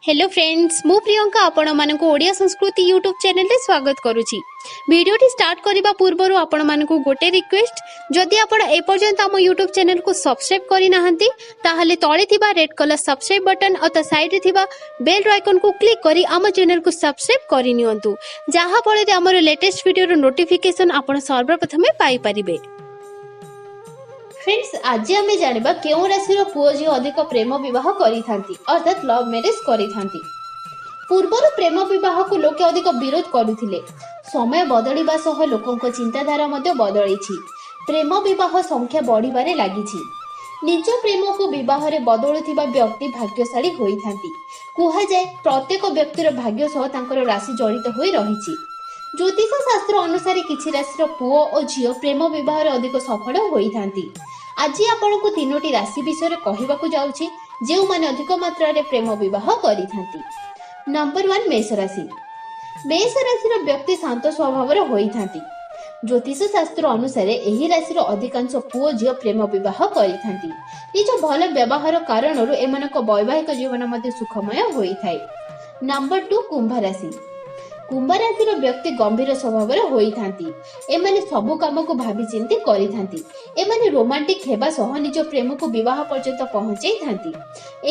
Hello friends, ମୁଁ ପ୍ରିୟଙ୍କା ଆପଣମାନଙ୍କୁ ଓଡ଼ିଆ ସଂସ୍କୃତି ୟୁଟ୍ୟୁବ୍ ଚ୍ୟାନେଲରେ ସ୍ୱାଗତ କରୁଛି। ଭିଡ଼ିଓଟି ଷ୍ଟାର୍ଟ କରିବା ପୂର୍ବରୁ ଆପଣମାନଙ୍କୁ ଗୋଟେ ରିକ୍ୱେଷ୍ଟ, ଯଦି ଆପଣ ଏପର୍ଯ୍ୟନ୍ତ ଆମ ୟୁଟ୍ୟୁବ୍ ଚ୍ୟାନେଲକୁ ସବସ୍କ୍ରାଇବ୍ କରିନାହାନ୍ତି, ତାହେଲେ ତଳେ ଥିବା ରେଡ୍ କଲର୍ ସବସ୍କ୍ରାଇବ୍ ବଟନ୍ ଆଉ ତା ସାଇଡ଼୍ରେ ଥିବା ବେଲ୍ ଆଇକନ୍କୁ କ୍ଲିକ୍ କରି ଆମ ଚ୍ୟାନେଲକୁ ସବସ୍କ୍ରାଇବ୍ କରିନିଅନ୍ତୁ, ଯାହାଫଳରେ ଆମର ଲେଟେଷ୍ଟ ଭିଡ଼ିଓର ନୋଟିଫିକେସନ୍ ଆପଣ ସର୍ବପ୍ରଥମେ ପାଇପାରିବେ। ଫ୍ରେଣ୍ଡସ୍, ଆଜି ଆମେ ଜାଣିବା କେଉଁ ରାଶିର ପୁଅ ଝିଅ ଅଧିକ ପ୍ରେମ ବିବାହ କରିଥାନ୍ତି, ଅର୍ଥାତ୍ ଲଭ୍ ମ୍ୟାରେଜ କରିଥାନ୍ତି। ପୂର୍ବରୁ ପ୍ରେମ ବିବାହକୁ ଲୋକେ ଅଧିକ ବିରୋଧ କରୁଥିଲେ। ସମୟ ବଦଳିବା ସହ ଲୋକଙ୍କ ଚିନ୍ତାଧାରା ମଧ୍ୟ ବଦଳିଛି। ପ୍ରେମ ବିବାହ ସଂଖ୍ୟା ବଢ଼ିବାରେ ଲାଗିଛି। ନିଜ ପ୍ରେମକୁ ବିବାହରେ ବଦଳୁଥିବା ବ୍ୟକ୍ତି ଭାଗ୍ୟଶାଳୀ ହୋଇଥାନ୍ତି। କୁହାଯାଏ, ପ୍ରତ୍ୟେକ ବ୍ୟକ୍ତିର ଭାଗ୍ୟ ସହ ତାଙ୍କର ରାଶି ଜଡ଼ିତ ହୋଇ ରହିଛି। ଜ୍ୟୋତିଷ ଶାସ୍ତ୍ର ଅନୁସାରେ କିଛି ରାଶିର ପୁଅ ଓ ଝିଅ ପ୍ରେମ ବିବାହରେ ଅଧିକ ସଫଳ ହୋଇଥାନ୍ତି। ଆଜି ଆପଣଙ୍କୁ ତିନୋଟି ରାଶି ବିଷୟରେ କହିବାକୁ ଯାଉଛି, ଯେଉଁମାନେ ଅଧିକ ମାତ୍ରାରେ ପ୍ରେମ ବିବାହ କରିଥାନ୍ତି। ନମ୍ବର 1, ମେଷ ରାଶି। ମେଷ ରାଶିର ବ୍ୟକ୍ତି ଶାନ୍ତ ସ୍ୱଭାବର ହୋଇଥାନ୍ତି। ଜ୍ୟୋତିଷ ଶାସ୍ତ୍ର ଅନୁସାରେ ଏହି ରାଶିର ଅଧିକାଂଶ ପୁଅ ଝିଅ ପ୍ରେମ ବିବାହ କରିଥାନ୍ତି। ନିଜ ଭଲ ବ୍ୟବହାର କାରଣରୁ ଏମାନଙ୍କ ବୈବାହିକ ଜୀବନ ମଧ୍ୟ ସୁଖମୟ ହୋଇଥାଏ। ନମ୍ବର 2, କୁମ୍ଭ ରାଶି। କୁମ୍ଭ ରାଶିର ବ୍ୟକ୍ତି ଗମ୍ଭୀର ସ୍ୱଭାବର ହୋଇଥାନ୍ତି। ଏମାନେ ସବୁ କାମକୁ ଭାବିଚିନ୍ତି କରିଥାନ୍ତି। ଏମାନେ ରୋମାଣ୍ଟିକ ହେବା ସହ ନିଜ ପ୍ରେମକୁ ବିବାହ ପର୍ଯ୍ୟନ୍ତ ପହଞ୍ଚେଇଥାନ୍ତି।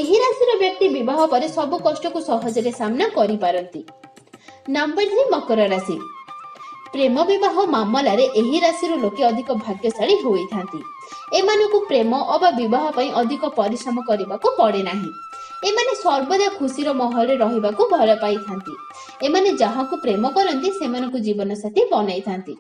ଏହି ରାଶିର ବ୍ୟକ୍ତି ବିବାହ ପରେ ସବୁ କଷ୍ଟକୁ ସହଜରେ ସାମ୍ନା କରିପାରନ୍ତି। ନମ୍ବର 3, ମକର ରାଶି। ପ୍ରେମ ବିବାହ ମାମଲାରେ ଏହି ରାଶିର ଲୋକେ ଅଧିକ ଭାଗ୍ୟଶାଳୀ ହୋଇଥାନ୍ତି। ଏମାନଙ୍କୁ ପ୍ରେମ ଅବା ବିବାହ ପାଇଁ ଅଧିକ ପରିଶ୍ରମ କରିବାକୁ ପଡେ ନାହିଁ। ଏମାନେ ସର୍ବଦା ଖୁସିର ମାହୋଲରେ ରହିବାକୁ ଭଲ ପାଇଥାନ୍ତି। ଏମାନେ ଯାହାକୁ ପ୍ରେମ କରନ୍ତି, ସେମାନଙ୍କୁ ଜୀବନସାଥୀ ବନାଇଥାନ୍ତି।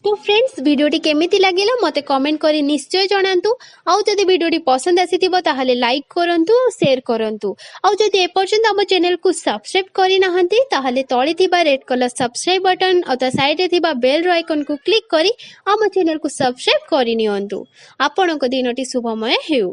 ତ ଫ୍ରେଣ୍ଡସ୍, ଭିଡ଼ିଓଟି କେମିତି ଲାଗିଲା ମୋତେ କମେଣ୍ଟ କରି ନିଶ୍ଚୟ ଜଣାନ୍ତୁ। ଆଉ ଯଦି ଭିଡ଼ିଓଟି ପସନ୍ଦ ଆସିଥିବ, ତାହେଲେ ଲାଇକ୍ କରନ୍ତୁ ଆଉ ସେୟାର କରନ୍ତୁ। ଆଉ ଯଦି ଏପର୍ଯ୍ୟନ୍ତ ଆମ ଚ୍ୟାନେଲକୁ ସବସ୍କ୍ରାଇବ୍ କରିନାହାନ୍ତି, ତାହେଲେ ତଳେ ଥିବା ରେଡ୍ କଲର୍ ସବସ୍କ୍ରାଇବ୍ ବଟନ୍ ଆଉ ତା ସାଇଡ଼୍ରେ ଥିବା ବେଲ୍ର ଆଇକନ୍କୁ କ୍ଲିକ୍ କରି ଆମ ଚ୍ୟାନେଲକୁ ସବସ୍କ୍ରାଇବ୍ କରିନିଅନ୍ତୁ। ଆପଣଙ୍କ ଦିନଟି ଶୁଭମୟ ହେଉ।